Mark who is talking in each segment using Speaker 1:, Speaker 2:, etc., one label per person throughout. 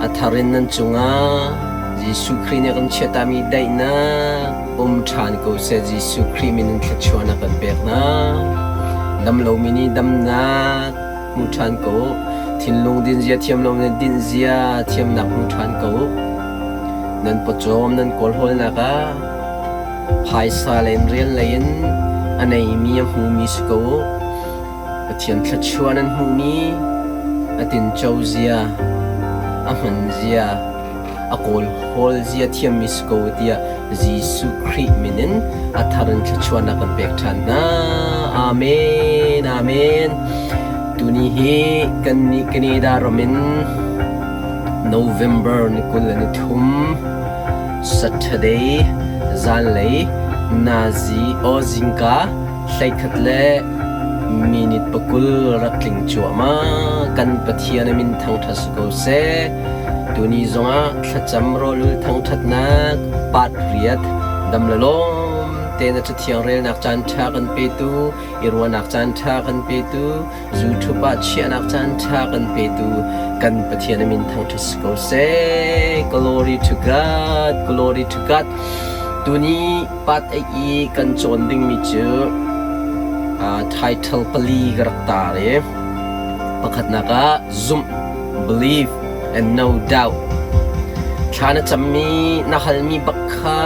Speaker 1: A thar in nan cungah Jesuh Khrih nih a kan chiahtami daihnak um ṭhan ko seh. Jesuh Khrih min in thluachuahnak kan pek hna. Dam lomi nih damnak hmu ṭhan ko. Thinlung dinzia thiam lo nih dinzia thiamnak hmu ṭhan ko. Nan pawcawm nan kawlhawlnak ah phaisa lei in rian lei in a neimi a hmumi si ko. Pathian thluachuah nan hmuhmi a tinco zia, a hman zia, a kawlhawl zia thiammi si ko tiah Jesuh Khrih min in a thar in thluachuahnak kan pek ṭhan hna. Amen. Amen. Tuni hi kannih Canada ram in November ni 23 Saturday zanlei nazi o zingka 11 le minute 20 rak tling cuahmah. Kan Pathian a min thangṭhat si ko seh. Tuni zongah thlacam rawlul thangṭhatnak part riat dam le lawm tein a Cathiang relnak caan ṭha kan petu, i ruahnak caan ṭha kan petu, YouTube ah chiahnak caan ṭha kan petu kan Pathian a min thangṭhat si ko seh. Glory to God, glory to God. Tuni part 8 i kan cawn dingmi cu title pali ka rak tar i pakhatnak ah zumh, believe and no doubt. Thla na cammi na halmi bak kha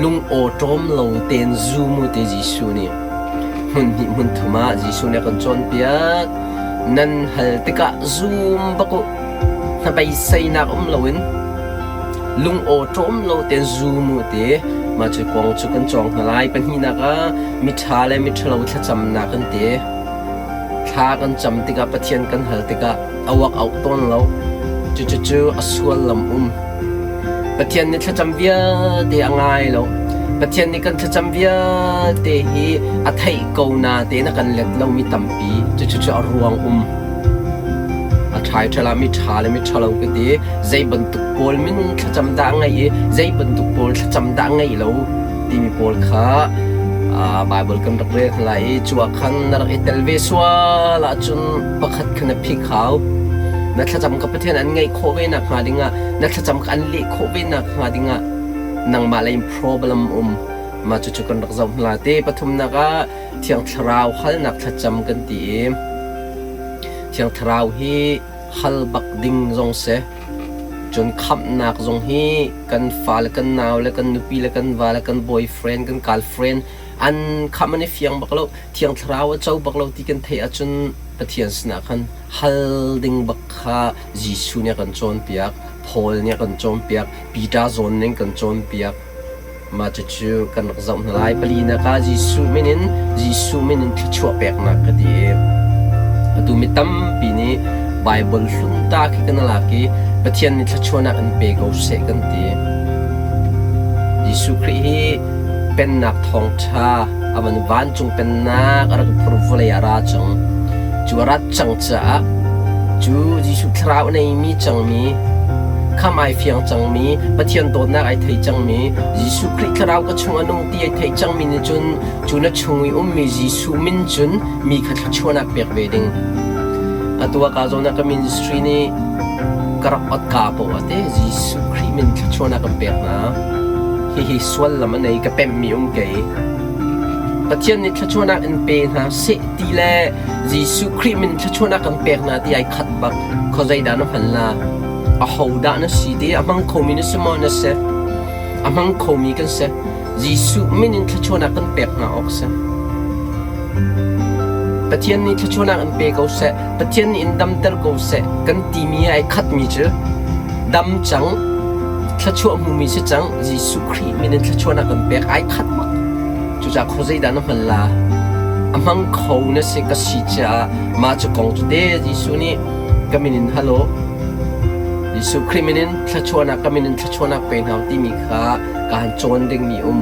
Speaker 1: lung awṭawm lo tein zum u ti Jesuh nih hmun hnih hmun thum ah Jesuh nih a kan cawnpiak. Nan hal tikah zum bak u. Hnabeiseinak um loin lung awṭawm lo tein zum u ti mah cu kong cu kan cawng hna lai. Pahnihnak ah miṭha le miṭhalo thlacamnak kan ti. Thla kan cam tikah Pathian kan hal tikah a uak auh tawn lo. Cucucu a suallam um. Pathian nih thlacam vialte a ngai lo. Pathian nih kan thlacam vialte hi a theih ko na tein a kan let lomi tampi. Cucucu a ruang um. A ṭhaiṭhal ah miṭha le miṭhalo ka ti. Zei bantuk pawl minung thlacam dah a ngeih i zei bantuk pawl thlacam dah a ngeih lo timi pawl kha Baibal kan rak rel hna lai i cu ah khan na rak i tel ve sual ahcun pakhat kha na phik hau. Na thlacam kha Pathian an ngaih khawh ve nak hnga dingah, na thlacam kha an leh khawh ve nak hnga dingah nangmah lei in problem um. Mah cucu kan rak zoh hna lai. Te pathumnak ah Thiang Thlarau halnak thlacam kan ti i Thiang Thlarau hi hal bak ding zong si. Cun khamhnak zong hi kan fale, kan nau le kan nupi le kan va le kan boyfriend, kan girlfriend an khamh an i fiang bak lo, Thiang Thlarau a co bak lo ti kan theih ahcun Pathian sinah khan hal ding bak kha Jesuh nih a kan cawnpiak, Paul nih a kan cawnpiak, Peter zawn ning kan cawnpiak. Mah cucu kan rak zoh hna lai. Palinak ah Jesuh min in Jesuh min in thluachuah peknak ka ti i atu mi tampi nih Baibal hlun ta khi kan lak i Pathian nih thluachuahnak in pe ko seh kan ti. Jesuh Khrih hi pennak thawngṭha a van vancung pennak a rak phur vawlei ah a ra cang. Cu a rat cang caah cu Jesuh thlarau a neimi cangmi khamh ai fiang cangmi Pathian dawtnak ai thei cangmi Jesuh Khrih thlarau ka chung a nung ti ai thei cangmi nih cun cu na chung i ummi Jesuh min cun mi kha thluachuahnak pek ve ding. Atu ah ka zawn ah ka ministry nih ka rak ot ka poah te Jesuh Khrih min thluachuahnak kan pek hna. Hihi suallam a nei ka pemhmi um kei. Pathian nih thluachuahnak in pe hna seh ti le Jesuh Khrih min thluachuahnak kan pek hna ti ai khat bak. Khuazei dah na hman la? Ahodah na si ti a hmang khomi na si maw na si? A hmang khomi kan si. Jesuh min in thluachuahnak kan pek hna awk si. Pathian nih thluachuahnak in pe ko seh, Pathian nih in damter ko seh kan timi ai khatmi cu dam cang, thluachuah hmumi si cang, Jesuh Khrih min in thluachuahnak kan pek ai khat bak. Cucaah khuazei dah na hman la? A hmang kho na si ka si caah mah cu kong cu te Jesuh nih ka min in hal u. Jesuh Khrih min in thluachuahnak ka min in thluachuahnak pe hna timi kha kaan cawn dingmi um.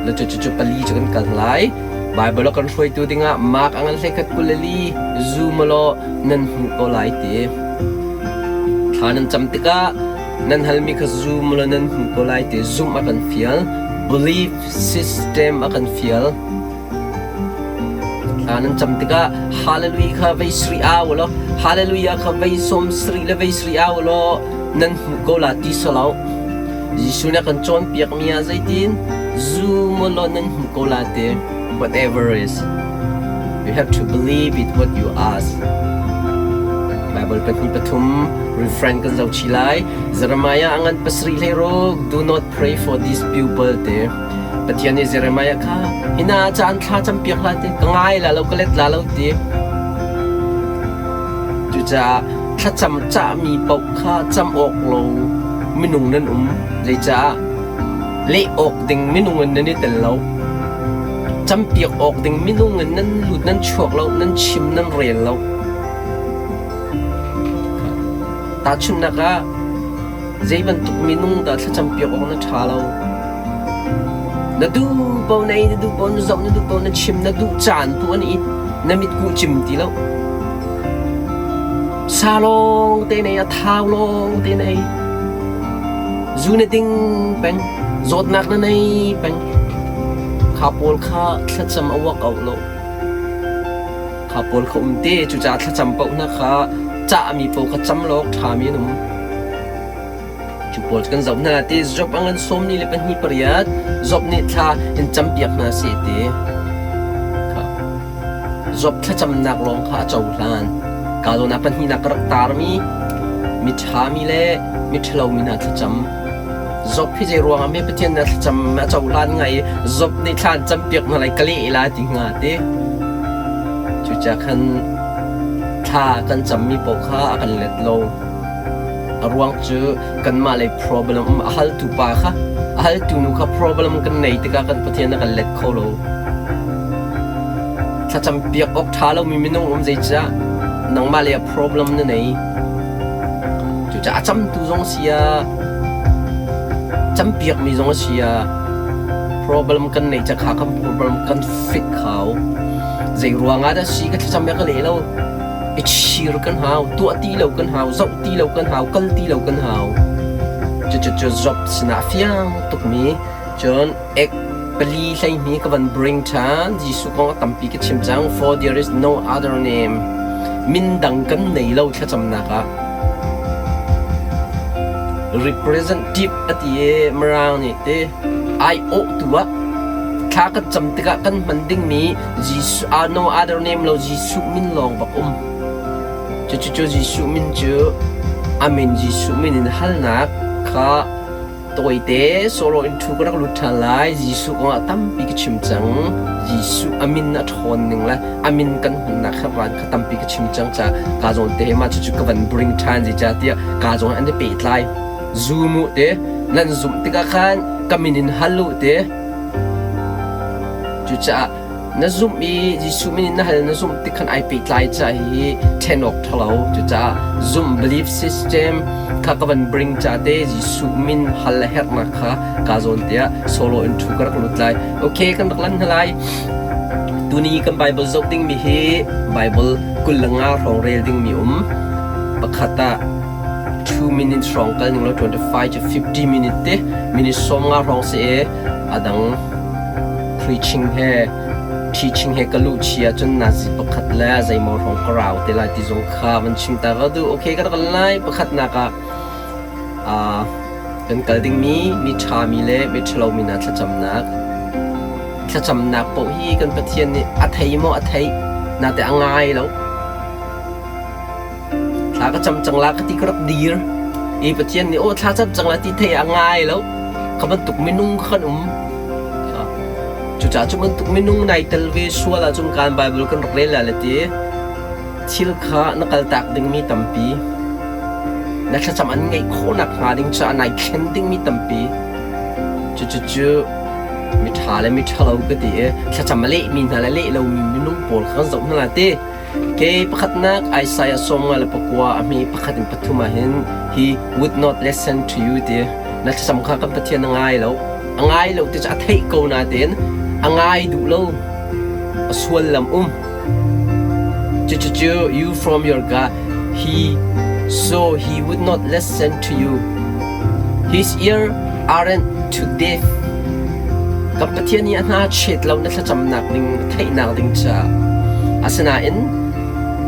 Speaker 1: Le cu cu pali cu kan kal lai. Baibal a kan hruaitu dingah Mark a ngan hlei khat 24 zum law nan hmuh ko lai ti. Thla nan cam tikah nan halmi kha zum law nan hmuh ko lai ti zumh a kan fial. Belief system a kan fial. Thla nan cam tikah Hallelujah kha vei sri au law Hallelujah kha vei sawm sri le vei sri au law nan hmuh ko la ti solo. Jesuh nih a kan cawnpiakmi ah zeitin zum law nan hmuh ko la ti whatever is you have to believe it what you ask. Bible pahnih pathum refrain kan zoh chih lai. Jeremiah a ngan pasarih hlei ruk do not pray for these people te. Pathian nih Jeremiah kha hina caan thla campiak hlah ti ka ngai la lo ka let la lo ti. Cucaah thlacam cahmi paoh kha cam awk lo minung nan um. Zeicah leh awk ding minung in nan i tel lo. Campiak awk ding minung in nan lut nan chuak lo, nan chim nan rel lo. Tahchunhnak ah Zei bantuk minung dah thlacam piak awk na ṭha lo? Na duh paoh na ei, na duh paoh na zoh, na duh paoh na chim, na duh caan tu an i na mitkuh cim ti lo. Sa lawng te na ei, a thau lawng te na ei. Zu na ding peng, zawtnak na nei peng. Kha pawl kha thlacam a work out lo. Kha pawl kha um te, cucaah thlacam paoh hna kha cahmi paoh kha cam lawk ṭhami an um. Cu pawl cu kan zoh hna ti Job a ngan sawm ni le pahnih pariat Job nih thla in campiak hna seh ti. Job thlacamnak lawng kha a cohlan. Ka zawn ah pahnihnak ka rak tarmi miṭhami le miṭhalomi hna thlacam. Job hi zei ruangah hme Pathian nih thlacam a cohlan ngai i Job nih thla an campiak hna lai ka leh lai ti hnga ti. Cucaah khan thla kan cammi paoh kha a kan let lo. A ruang cu kanmah lei problem a haltu pa kha a haltu nu kha problem kan nei tikah kan Pathian a kan let kho lo. Thlacam piak awk ṭha lomi minung um zeicah nangmah lei ah problem na nei. Cucaah a camtu zong si ah campiakmi zong a si ah problem kan neih ca kha kan problem kan fik hau. Zei ruangah dah si ka thlacam ka leh lo. I chir kan hau, tuah ti lo kan hau, zoh ti lo kan hau, kal ti lo kan hau. Cucu job sinah fiang tukmi cun ek pali hleihnih ka van bring ṭhan. Jesuh kong a tampi ka chim cang. For there is no other name. Min dang kan nei lo thlacamnak ah. Representative a ti i Mirang nih ti aiawhtu ah thla kan cam tikah kan hman dingmi Jesuh, no other name lo Jesuh min lawng bak um. Cucu Jesuh min cu a min Jesuh min in halnak kha tawite solo in thu ka rak lut ṭhan lai. Jesuh kongah tampi ka chim cang. Jesuh a min a ṭhawn ning le a min kan hmannak kha ran kha tampi ka chim cang ca ka zawn te mah cucu ka van bring ṭhan zeicahtiah ka zawn an i pehtlai. Zum u te nan zumh tikah khan ka min in hal u te. Cucaah na zumh i Jesuh min in na hal na zumh tik khan ai pehtlai ca hi ṭhen awk ṭhalo. Cucaah zumh belief system kha ka van bring ca te Jesuh min hal a herhnak kha ka zawn tiah solo in thu ka rak lut lai. Okay, kan rak lan hna lai. Tuni kan Bible zoh dingmi hi Bible 25 hrawng rel dingmi um. Pakhat ah 2 minutes hrawng kal ning law 25 to 50 minute te minute 50 hrawng si e a dang preaching he teaching he ka luh chi ahcun nazi pakhat le zeimaw hrawng ka rau te lai ti zong kha van chim ta ka duh. Okay, ka rak lai pakhatnak ah kan kal dingmi mi ṭhami le mi ṭhalomi hna thlacamnak thlacamnak paoh hi kan Pathian nih a thei maw a theih nate a ngai lo. Thla ka cam cang la ka ti ka rak dir i Pathian nih aw thla cam cang la ti thei a ngai lo. Kha bantuk minung kha kan um. Cucaah cu bantuk minung nai tel ve sual ahcun kan Bible kan rak rel lai le ti thil kha na kaltak dingmi tampi na thlacam an ngeih khawhnak hnga ding caah nai thlen dingmi tampi cucu miṭha le miṭhalo ka ti i thlacam a lehmi hna le leh lomi minung pawl kha kan zoh hna la ti. Ke pakhatnak Isaiah 54 a hme pakhat in pathum ah hin he would not listen to you ti na thlacam kha kan Pathian a ngai lo a ngai lo ti cu a theih ko nain a ngai duh lo a sual lam um cucu you from your God he so he would not listen to you his ear aren't too deaf kan Pathian nih a hna chet lo na thlacamnak ding theihnak ding caah. Asinain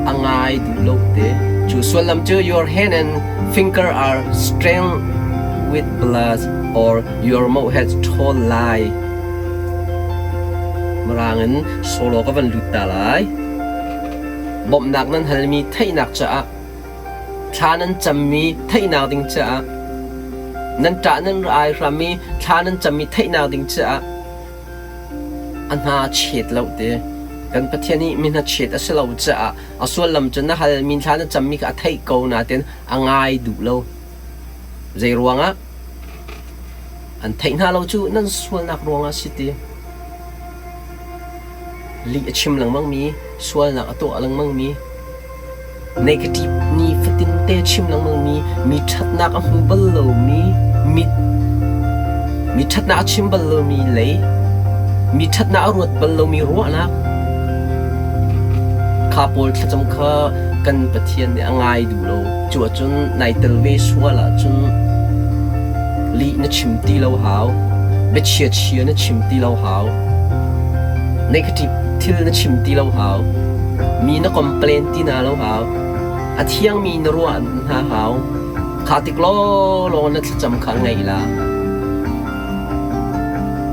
Speaker 1: a ngai duh lo te. Cu sullam cu your hand and finger are stained with blood or your mouth has told lie. Mirang in solo ka van lut ta lai. Bawmhnak nan halmi theihnak caah thla nan cammi theihnak ding caah nan ṭah nan ai hrammi thla nan cammi theihnak ding caah a hna chet lo te. Kan Pathian nih mi hnachet a si lo caah a sullam cu na halmi thla na cammi kha a theih ko nain a ngai duh lo. Zei ruangah? An theih hna lo cu nan sualnak ruangah si ti. Lih a chim lengmangmi, sualnak a tuah lengmangmi, negative ni fatin te chim lengmangmi, mi ṭhatnak a hmu bal lomi, mi mi ṭhatnak a chim bal lomi lei, mi ṭhatnak a ruat bal lomi ruahnak kha pawl thlacam kha kan Pathian nih a ngai duh lo. Cu ahcun nai tel ve sual ahcun lih na chim ti lo hau, biachia chia na chim ti lo hau, negative thil na chim ti lo hau, mi na complain ti na lo hau, a thiangmi na ruah hna hau. Kha tik lawlaw na thlacam kha ngei la.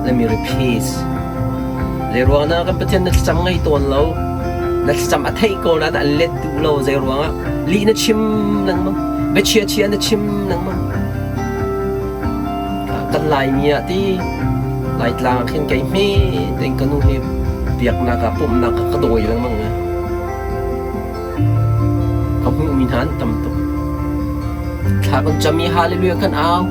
Speaker 1: Let me repeat. Zei ruang na kan Pathian na thlacam ngei tawn lo. Na thlacam a theih ko na an let duh lo zei ruangah lih na chim lengmang biachia chia na chim lengmang kan Laimi ah ti Laitlang ah khin kei hme tein ka nu hi biaknak ah pumhnak ah ka dawi lengmang e. Ka hmuhmi hna an tam tuk. Thla kan cam i hallelujah kan au.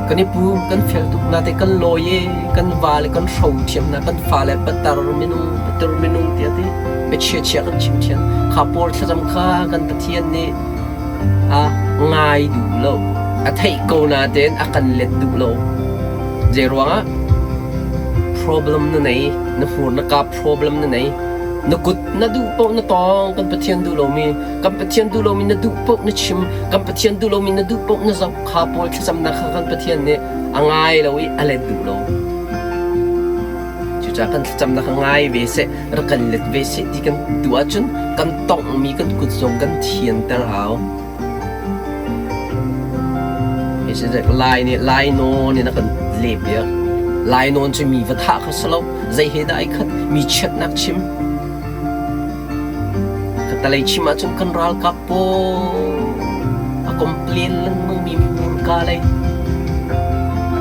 Speaker 1: Kan i pum, kan fel tuk nate kan lawi i kan va le kan hro thiam hna, kan fale patar minung, patar minung tiah ti biachia chia kan chim thiam. Kha pawl thlacam kha kan Pathian nih a ngai duh lo. A theih ko natein a kan let duh lo. Zei ruangah? Problem na nei, na hmur na ka problem na nei. Na kut na duh paoh na tawng kan Pathian duh lomi kan Pathian duh lomi na duh paoh na chim kan Pathian duh lomi na duh paoh na zoh kha pawl thlacamnak kha kan Pathian nih a ngai lo i a let duh lo. Cucaah kan thlacamnak kha ngai ve seh, rak kan let ve seh ti kan duh ahcun kan tonghmi kan kut zong kan thianter hau. Lai nih lainawn in a kan lehpiak. Lainawn cu mi va thah kha si lo. Zei he dah ai khat? Mi chiatnak chim. Katalei chim ahcun kan ralkap pawl a complain lengmang mi hmurka lei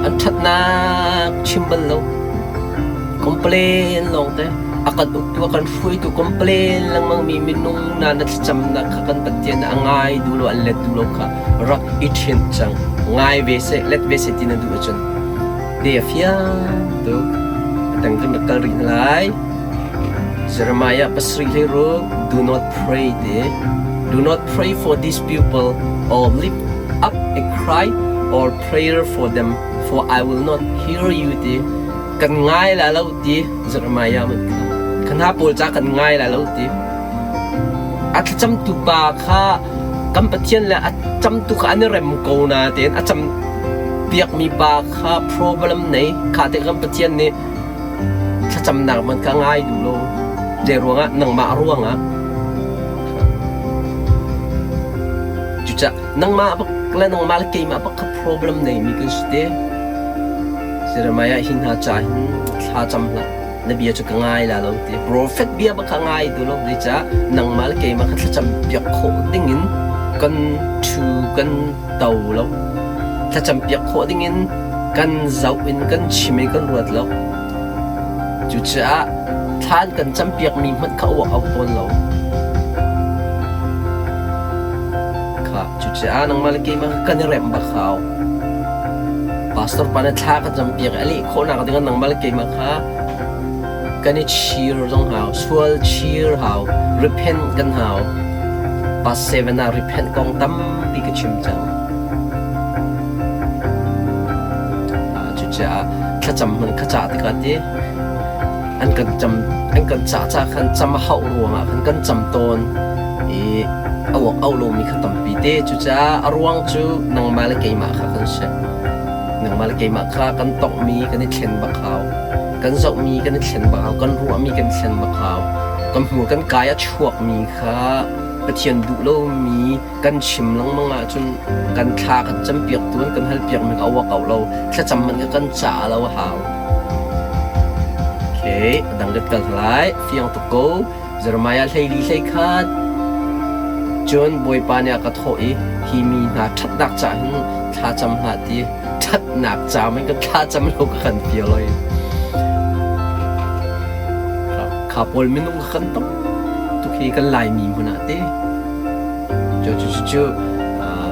Speaker 1: an ṭhatnak chim bal lo. Complain lawngte. A kan uktu a kan hruaitu complain lengmang mi minung na na thlacamnak kha kan Pathian a ngai duh lo an let duh lo kha rak i ṭhinh cang. Ngai ve seh, let ve seh ti na duh ahcun te a fiang tuk. Atang kan rak kal rih hna lai. Jeremiah pasarih hlei ruk, do not pray te. Do not pray for these people or lift up a cry or prayer for them, for I will not hear you te. Kan ngai la lo ti Jeremiah man kha. Kan ha pawl ca kan ngai la lo ti. A thlacamtu pa kha kan Pathian le a camtu kha an i rem ko na tein a cam piakmi pa kha problem nei kha te kan Pathian nih thlacamnak man ka ngai duh lo. Zei ruangah nangmah ruangah cucah nangmah bak le nangmah le keimah bak kha problem neimi kan si te. Jeremiah hi hna ca hin thla cam hlah. Na bia cu ka ngai la lo ti. Profet bia bak kha ngai duh lo. Zeicah nangmah le keimah kha thlacam piak khawh dingin kan ṭhu kan to lo. Thlacam piak khawh dingin kan zoh in kan chim i kan ruat lo. Cucaah thla an kan campiakmi hmanh kha uak au tawn lo. Kha cucaah nangmah le keimah kha kan i remh bak hau. Pastor pa nih thla ka campiak i a leh khawhnak dingah nangmah le keimah kha kan i chir zong hau, sual chir hau, repent kan hau. Past 7 ah repent kong tampi ka chim cang. Cucaah thlacam hmanh kha cah tikah ti an kan cam an kan cah ca khan cam a hauh ruangah khan kan cam tawn i a uak au lomi kha tampi te. Cucaah a ruang cu nangmah le keimah kha kan si. Nangmah le keimah kha kan tonghmi kan i thlen bak hau. Kan zohmi kan i thlen bak hau. Kan ruahmi kan i thlen bak hau. Kan hmur kan kai a chuakmi kha Pathian duh lomi kan chim lengmang ahcun kan thla kan campiaktu an kan halpiakmi kha a uak ko lo. Thlacam hmanh kha kan caah lo a hau. Okay, a dang kan kal lai. Fiang tuk ko. Jeremiah 14 hleikhat. Cun Bawipa nih a ka thawh i hi mi hna ṭhatnak caah hin thlacam hlah ti ṭhatnak ca men ka thlacam lo ka kan fial oi. Kha pawl minung kha kan tam tuk hi kan Laimi hmun ah te. Cu cu cu cu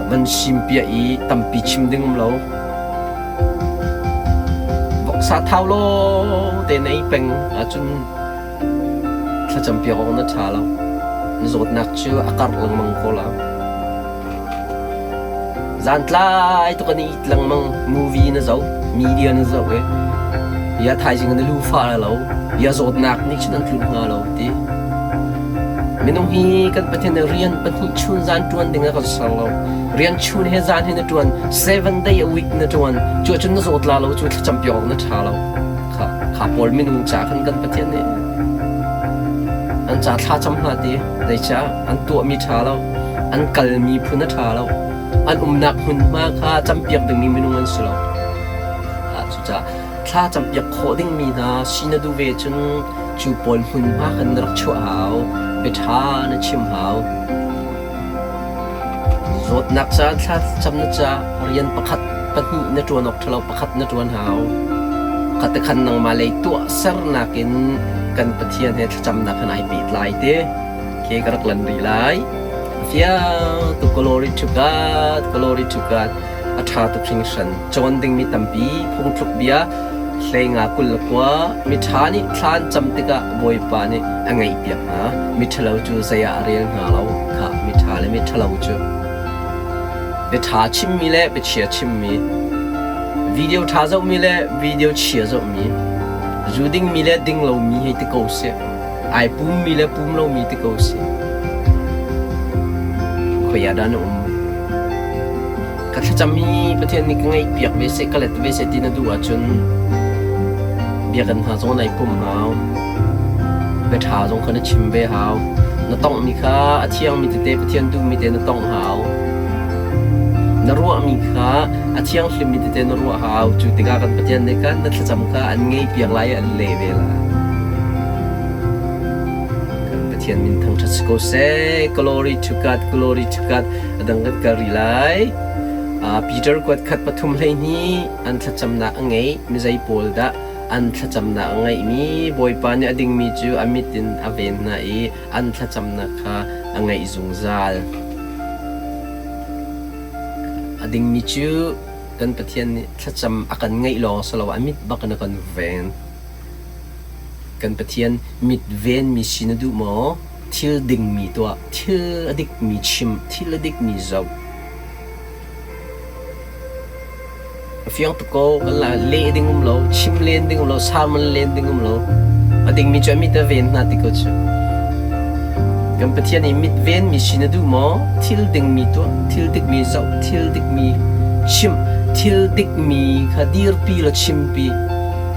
Speaker 1: van sim piah i tampi chim ding um lo. Voksa thau lawng te na ei peng ahcun Thlacam piak awk na ṭha lo. Na zawtnak cu a karh lengmang ko la. Zantlai tuk an i it lengmang. Movie na zoh, media na zoh i ya thaizing na lu fa lo, ya zawtnak nih cun an tlun hnga lo ti. Minung hi kan Pathian nih rian pahnih chun zan ṭuan ding a kan ser lo. Rian chun he zan he na ṭuan, 7 day a week na ṭuan. Cu ahcun na zawt la lo, cu thlacam piak awk na ṭha lo. Kha, kha pawl minung ca khan kan Pathian nih an ca thlacam hlah ti zeicah an tuahmi ṭha lo, an kalmi phun a ṭha lo, an umnak hmunhma kha campiak dingmi minung an si lo. Cucaah thla campiak khawh dingmi hna si na duh ve cun cu pawl hmunhma khan na rak chuah hau, bia ṭha na chim hau. Zawtnak ca thlacam na ca rian pakhat pahnih na ṭuan awk ṭhalo pakhat na ṭuan hau. Khatikhan nangmah lei tuahsernak in kan Pathian he thlacamnak khan ai pehtlai te. Ke ka rak lan rih lai. Fiang tuk glory to God, glory to God. A ṭha tuk hringhran. Cawn dingmi tampi phungthluk bia hleinga 29 miṭha nih thla an cam tikah Bawipa nih a ngaihpiak hna. Miṭhalo cu zei ah a rel hna lo. Khah miṭha le miṭhalo cu biaṭha chimmi le biachia chimmi, video ṭha zohmi le video chia zohmi, zu dingmi le ding lomi hei ti ko sih. Ai pummi le pum lomi ti ko sih. Khoi ah dah na um? Ka thlacam hi Pathian nih ka ngaihpiak ve seh, ka let ve seh ti na duh ahcun biakinn hna zong nai pum hau. Bia ṭha zong kha na chim ve hau. Na tonghmi kha a thiangmi tete Pathian duhmi te na tongh hau. Na ruahmi kha a thianghlimmi tete na ruah hau. Cu tikah kan Pathian nih khan na thlacam kha an ngaihpiak lai i an leh ve lai. Kan Pathian min thangṭhat si ko seh. Glory to God, glory to God. A dang kan kal rih lai. Peter kuat khat pathum 12 an thlacamnak a ngei mi zei pawl dah an thlacamnak a ngeihmi Bawipa nih a dingmi cu a mit in a ven hna i an thlacamnak kha a ngaih zungzal. A dingmi cu kan Pathian nih thlacam a kan ngaih lawng si lo a mit bak in a kan ven. Kan Pathian mit venmi si na duh maw? Thil dingmi tuah, thil a dikmi chim, thil a dikmi zoh. A fiang tuk ko, kan la leh ding um lo, chim len ding um lo, sermon len ding um lo. A dingmi cu a mit a ven hna ti ko cu. Kan Pathian i mit venmi si na duh maw? Thil dingmi tuah, thil dikmi zoh, thil dikmi chim, thil dikmi kha dirpi law chimpi.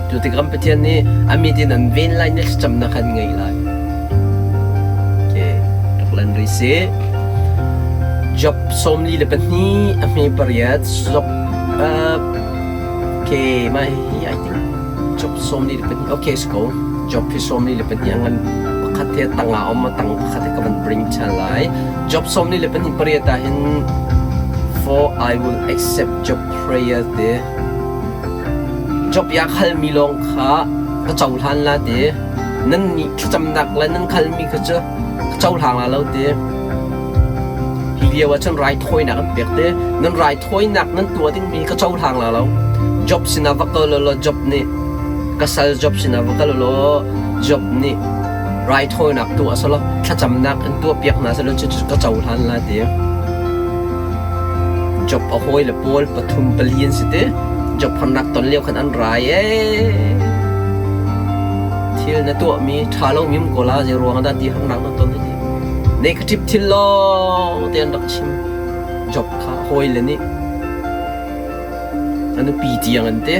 Speaker 1: Cu tik ram Pathian nih a mit in an ven lai na thlacamnak kha an ngaih lai. Okay, rak lan rih sih. Job 42 a hme pariat Job okay mah hi I think Job 42 okay so Job hi 42 a ngan pakhat he tang ah um a tang pakhat he ka van bring ṭhan lai. Job 42 pariat ah hin for I will accept Job prayer te Job i a khalmi lawng kha ka cohlan la ti. Nannih thlacamnak le nan khalmi kha cu ka cohlang la lo ti. Hi lio ah cun raithawinak an pek ti. Nan raithawinak nan tuah dingmi ka cohlang la lo. Job sinah va kal law Job nih ka sal Job sinah va kal law Job nih raithawinak tuah selaw thlacamnak in tuahpiak hna selaw cucu ka cohlan la ti. Job a hawile pawl pathum pali an si ti. Job harnak ton lio khan an rai ee. Thil na tuahmi ṭha lomi um ko la zei ruang dah ti harnak na ton hi. Negative thil lawng te an rak chim. Job kha hawile nih a nupi tiang an ti.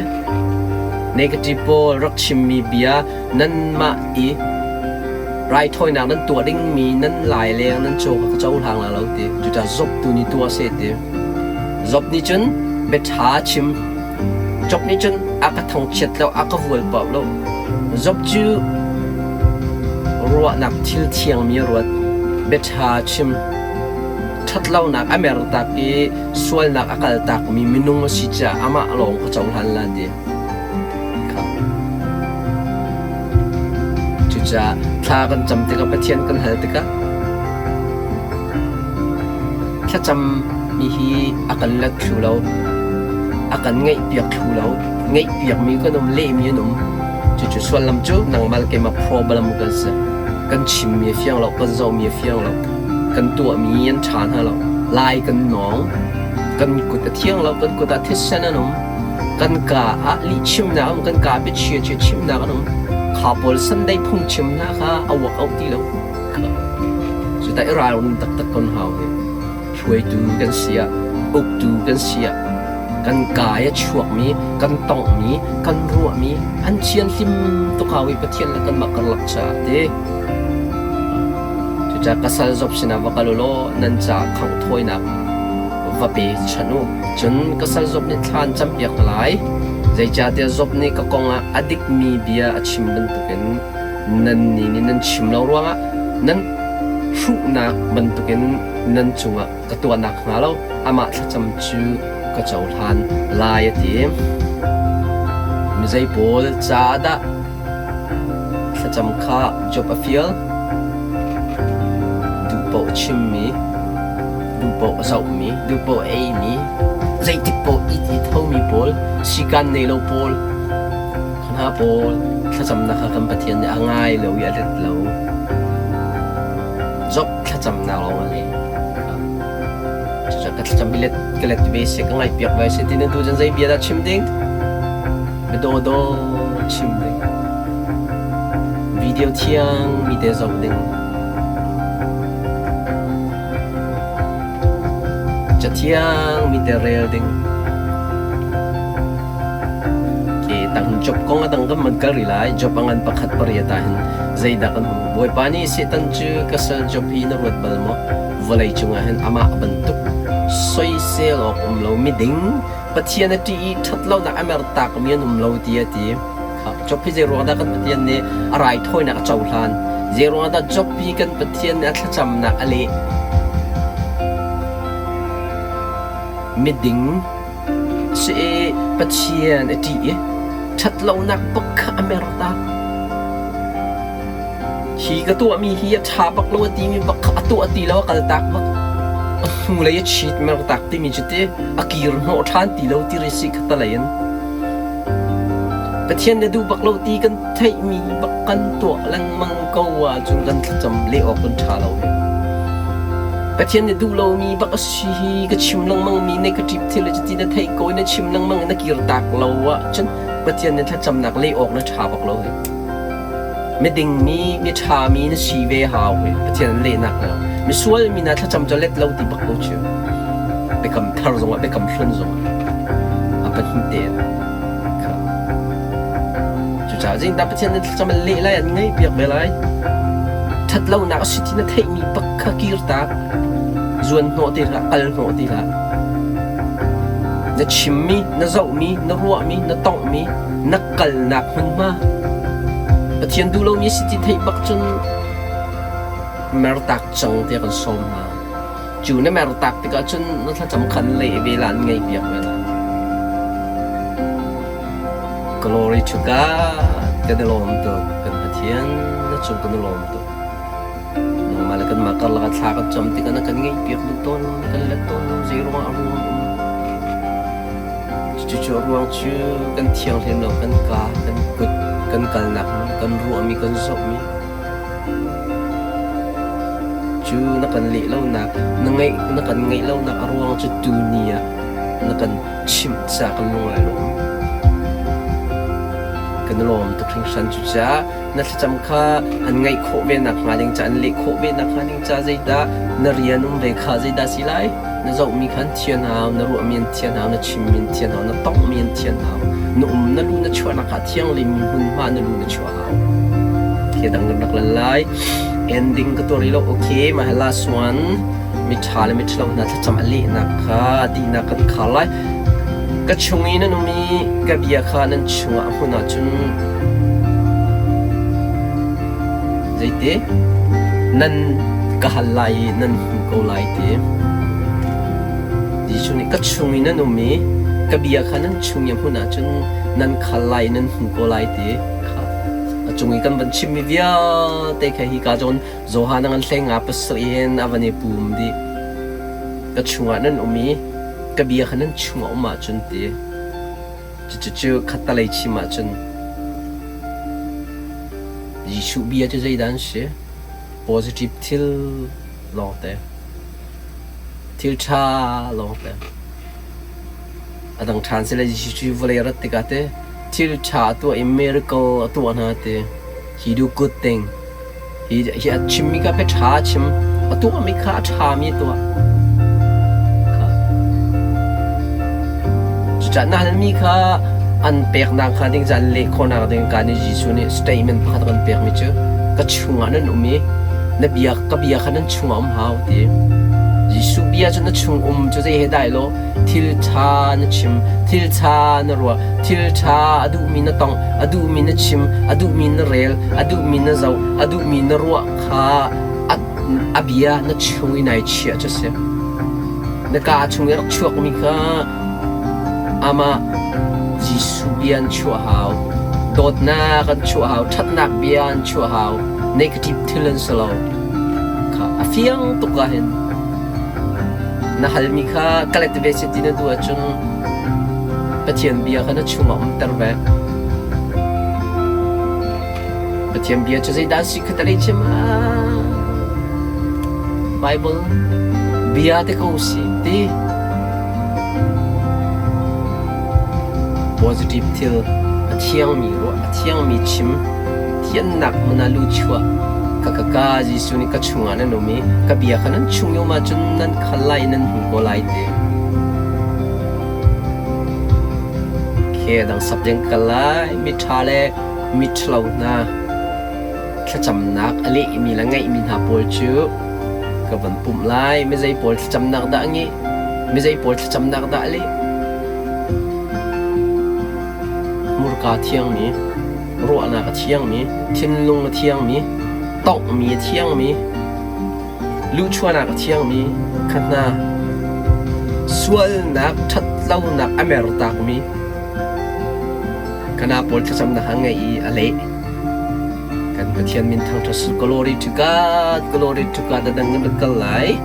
Speaker 1: Negative pawl rak chimmi bia nanmah i. Raithawinak nan tuah dingmi nan lai leng nan caw kha ka cohlang lai lo ti. Cucaah Job tu nih tuah seh ti. Job nih cun bia ṭha a chim. Job nih cun a ka thangchiat lo, a ka vualpauh lo. Job cu ruahnak thil thiangmi a ruat. Bia ṭha a chim. Ṭhatlonak a mertak i sualnak a kaltakmi minung a si caah amah lawng ka cohlan la ti. Cucaah thla kan cam tikah Pathian kan hal tikah thlacam mi hi a kan let thlu lo, a kan ngaihpiak thlu lo, ngaihpiakmi kan um, lehmi an um. Cucu suallam cu nangmah le keimah problem kan si. Kan chimmi a fiang lo, kan zohmi a fiang lo, kan tuahmi an ṭha hna lo. Lai kan nawng, kan kut a thiang lo, kan kut ah thisen an um. Kan kaa ah lihchimnak a um, kan kaa biachia chia chimnak an um. Kha pawl Sunday phungchim hna kha a uak auh ti lo. Cuta i ralrin taktak kan hau hi. Hruaitu kan si ah, uktu kan si ah, kan kaa i a chuakmi, kan tonghmi, kan ruahmi an thianhlim tuk hau i Pathian le kanmah karlak caah ti. Cucaah ka sal Job sinah va kal u law nan caah khangh thawinak va pe chan u. Cun ka sal Job nih thla an campiak hna lai. Zeicahtiah Job nih ka kong ah a dikmi bia a chim bantukin nannih nih nan chim lo ruangah nan hruhnak bantukin nan cungah ka tuah nakhnga lo amah thlacam cu ka cohlan lai a ti. Mizei pawl caah dah Thlacam kha Job a fial. Duh paoh a chimmi, duh paoh a zohmi, duh paoh a eimi, zeitik paoh it i thomi pawl, sikan nei lo pawl, kha hna pawl thlacamnak kha kan Pathian nih a ngai lo i a let lo. Job thlacamnak lawng a leh. Cucaah ka thlacam hi let ka let ve seh, ka ngaihpiak ve seh ti na duh cun zei bia dah chim ding? Biadawdaw chim ding. Video thiang mi te zoh ding. Cathiang mi te rel ding. Okay, tang job kong a dang kan man kal rih lai. Job a ngan pakhat pariat ah hin zeidah kan hmu? Bawipa nih Satan cu ka sal Job hi na ruat bal maw? Vawlei cungah hin amah bantuk soisel awk um lo miding Pathian a ṭih i ṭhatlonak a mertakmi an um lo ti a ti. Job hi zeiruang dah kan Pathian nih a raithawinak a cohlan? Zeiruang dah Job hi kan Pathian nih a thlacamnak a leh? Miding si i Pathian a ṭih i ṭhatlonak bak kha a mertak. Hi ka tuahmi hi a ṭha bak lo a timi bak kha a tuah ti lo a kaltak bak. A hnulei a chit mertak timi cu ti a kir hnawh ṭhan ti lo ti ri si kha talei in. Pathian na duh bak lo ti kan theihmi bak kan tuah lengmang ko ahcun kan thlacam leh awk kan ṭha lo hi. Pathian na duh lomi bak a si hi ka chim lengmangmi ne ka ṭip thil cu ti na theih ko i na chim lengmang i na kirtak lo ahcun Pathian na thlacamnak leh awk na ṭha bak lo hi. Miding mi, miṭha mi na si ve hau hi Pathian an lehnak hna. Misual mi hna thlacam cu let lo ti bak ko cu. Biakam thar zongah biakam hlun zongah a pahnih te in. Cucaah zingdah Pathian nih thlacam an leh lai an ngaih piak ve lai. Ṭhat lonak a si ti na theihmi bak kha kirtak. Zuan hnawh ti hlah, kal hnawh ti hlah. Na chimmi, na zohmi, na ruahmi, na tonghmi, na kalnak hmunhma Pathian duh lomi si ti theih bak cun mertak cang tiah kan sawm hna. Cu na mertak tikah cun na thlacam khan leh ve la an ngei piak ve la. Glory to God. Kan i lawm tuk. Kan Pathian na cung kan i lawm tuk. Nangmah le kanmah karlak ah thla kan cam tikah na kan ngeih piak duh tawn lo, na kan let tawn lo, zei ruangah a ruang um. Cucu a ruang cu kan thianghlim lo, kan kaa, kan kut, kan kalnak hmun, kan ruahmi, kan zohmi. Cu na kan leh lonak, na ngeih, na kan ngeih lonak a ruang cu tuni ah na kan chimh caah kan lung ai lawm. Kan i lawm tuk hringhran. Cucaah na thlacam kha an ngaih khawh ve nakhnga ding ca an leh khawh ve nakhnga ding ca zeidah na rian um ve kha zeidah si lai na zohmi kha an thian hau na ruahmi an thian hau na chimmi an thian hau na tonghmi an thian hau na um na lu na chuahnak ah thianghlim hmunhma na lu na chuah hau. Okay, dang kan rak lan lai. Ending ka tuah rih lo. Okay, mah last one. Miṭha le miṭhalo hna thlacam a lehnak kha dihnak kan khar lai. Ka chung i nan um i ka bia kha nan chungah a hmun ahcun zeiti nan ka hal lai i nan hmu ko lai ti. Jesuh nih ka chung i nan um i ka bia kha nan chung i a hmun ahcun nan khal lai i nan hmu ko lai ti kha a cung i kan van chimmi vialte kha hi ka zawn Johan a ngan hlei nga pasarih hin a van i pum dih. Ka chungah nan um i ka bia kha nan chungah um ahcun ti. Cucu khattalei chim ahcun Jesuh bia cu zeidah an si? Positive thil lawngte. Thil ṭha lawngte. A dang ṭhan sile Jesuh cu vawlei a rat tikah teh thil ṭha a tuah i miracle a tuah hna ti. He do good thing. Hi, hi a chimmi kha pe ṭha a chim. A tuahmi kha a ṭhami a tuah. Kha. Cucaah na halmi kha an peknak hnga ding ca leh khawhnak ding ka nih Jesuh nih statement pakhat a kan pekmi cu ka chungah nan um i na bia ka bia kha nan chungah um hau ti. Jesuh bia cu na chung um cu zei he dai law thil ṭha na chim, thil ṭha na ruah, thil ṭha a duhmi na tongh, a duhmi na chim, a duhmi na rel, a duhmi na zoh, a duhmi na ruah kha a bia na chung i nai chiah cu si. Na kaa chung i rak chuakmi kha amah Jesuh bia an chuah hau. Dawtnak an chuah hau, ṭhatnak bia an chuah hau, negative thil an si lo. Kha a fiang tuk ah hin na halmi kha ka let ve si ti na duh ahcun Pathian bia kha na chungah umter ve. Pathian bia cu zeidah a si kha talei chim ah Bible bia te ko si ti. Positive thil a thiangmi ruah, a thiangmi chim, thiannak hmun ah luchuah ka ka ka Jesuh nih ka chungah nan um i ka bia kha nan chung i um ahcun nan khal lai i nan hmu ko lai ti. Ke dang sap ding ka lai miṭha le miṭhalo hna thlacamnak a lehmi le ngeihmi hna pawl cu ka van pumh lai. Mizei pawl thlacamnak dah a ngih? Mizei pawl thlacamnak dah a leh? Hmurka a thiangmi, ruahnak a thiangmi, thinlung a thiangmi, tonghmi a thiangmi, luhchuahnak a thiangmi kha hna sualnak ṭhatlonak a mertakmi Kana pawl thlacamnak a ngeih i a leh. Kan Pathian min thangṭhat su. Glory to God, glory to God. A dang kan kal lai.